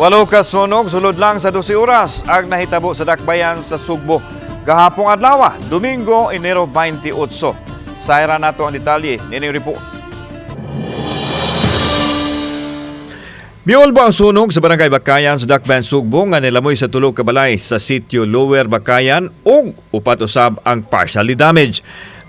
Walo ka sunog sulod lang sa 12 oras ang nahitabo sa dakbayan sa Sugbo gahapong adlaw, Domingo, Enero 28. Sayra nato ang detalye nining report. Miulbo ang sunog sa Barangay Bakayan sa Dakbayan Sugbo nga nilamoy sa tulo ka balay sa sitio Lower Bakayan ug upat usab ang partially damaged.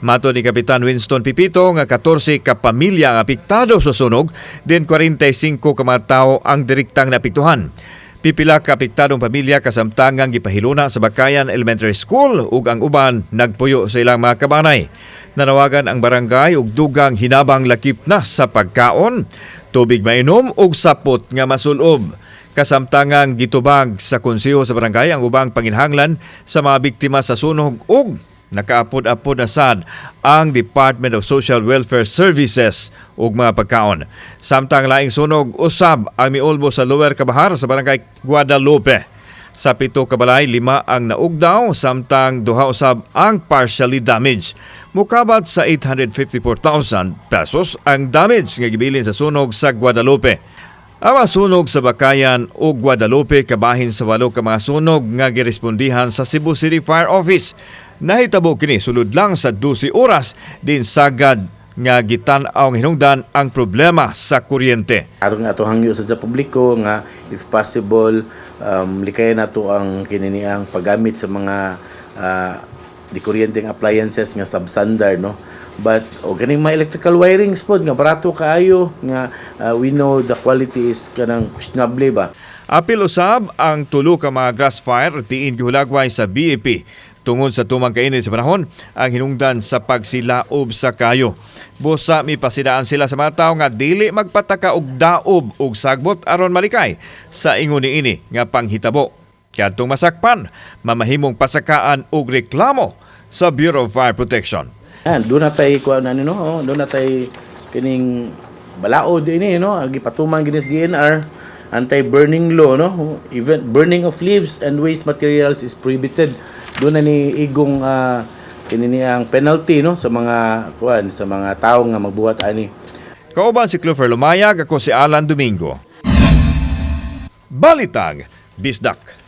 Matod ni Kapitan Winston Pipito nga 14 ka pamilya ang apektado sa sunog, din 45 ka mga tawo ang direktang naapektuhan. Pipila ka apektadong pamilya kasamtangang gipahiluna sa Bakayan Elementary School ug ang uban nagpuyo sa ilang mga kabanay. Nanawagan ang barangay og dugang hinabang lakip na sa pagkaon, tubig mainom ug sapot nga masulob. Kasamtangang gitubag sa konseho sa barangay ang ubang panginhanglan sa mga biktima sa sunog ug nakaapod-apod na sad ang Department of Social Welfare Services ug mga pagkaon. Samtang laing sunog usab ang miulbo sa Lower Kabahar sa Barangay Guadalupe. Sa pito ka balay, lima ang naugdaw, samtang duha usab ang partially damaged. Mukabat sa 854,000 pesos ang damage nga gibilin sa sunog sa Guadalupe. Ang mga sunog sa Bakayan o Guadalupe kabahin sa walo ka mga sunog nga girespondihan sa Cebu City Fire Office. Nahitabo kini sulod lang sa 12 oras din sagad nga gitan-aw ang hinungdan ang problema sa kuryente. Atong ato hangyo sa publiko nga if possible likayan nato ang kininiang paggamit sa mga di kuryenteng appliances nga substandard, no? But o ganing mga electrical wirings pod nga barato kaayo nga we know the quality is kanang questionable ba. Apil usab ang tulo ka mga grass fire tiin gihulagway sa BFP tungod sa tumang kainit sa panahon ang hinungdan sa pagsilaob sa kayo. Busa mipasidaan sila sa mga tawo nga dili magpataka og daob og sagbot aron malikay sa ingon niini nga panghitabo. Kadtong masakpan, mamahimong pasakaan og reklamo sa Bureau of Fire Protection. Yan, doon na tay kuan ano, no, oh, doon na tay kining balaod ini, no, gipatuman gini sa DENR anti-burning law, no? Even burning of leaves and waste materials is prohibited. Doon na ni igong kini ang penalty, no, sa mga kuan, sa mga tawo nga magbuhat ani. Kauban si Clifford Lumayag, ako si Alan Domingo. Balitang Bisdak.